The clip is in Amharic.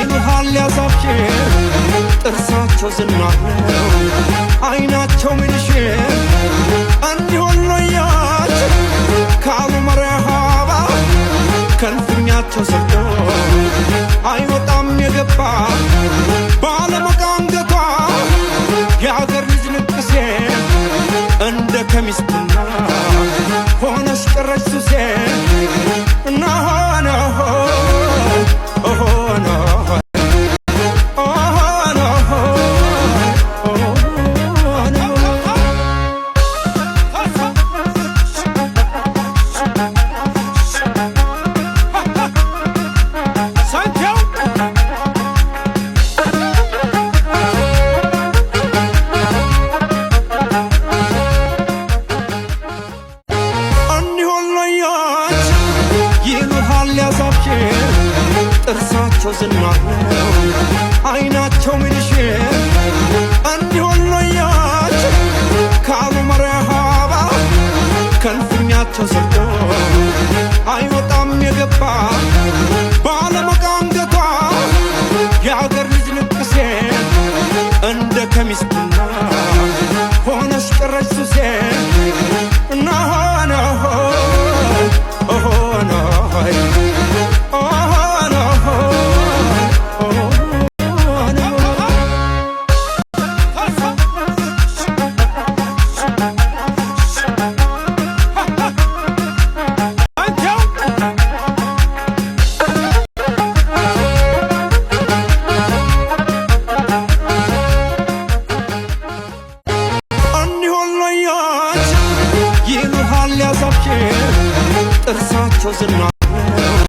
ይሉሃል ያዛብሽር፣ ጥርሳቸው ዝናር ነው፣ አይናቸው ምንሽር። እንዲሆን ሎያች ካሉ መርሃባ፣ ከልፍኛቸው ሰርዶ አይወጣም የገባ። ባለሞቃ አንገቷ የአገር ልጅ ንቅሴ፣ እንደ ከሚስትና ሆነሽ ቀረች ሱሴ። ናሆ ሆኖ ሆኖ ሆኖ። Thank you. እንዲሆን ሎያች ይሉሃል ያዛብሽር፣ ጥርሳቸው ዝናር ነው፣ አይናቸው ምንሽር። እንዲሆን ሎያች ካሉ መርሃባ፣ ከልፍኛቸው ሰርዶ አይወጣም የገባ።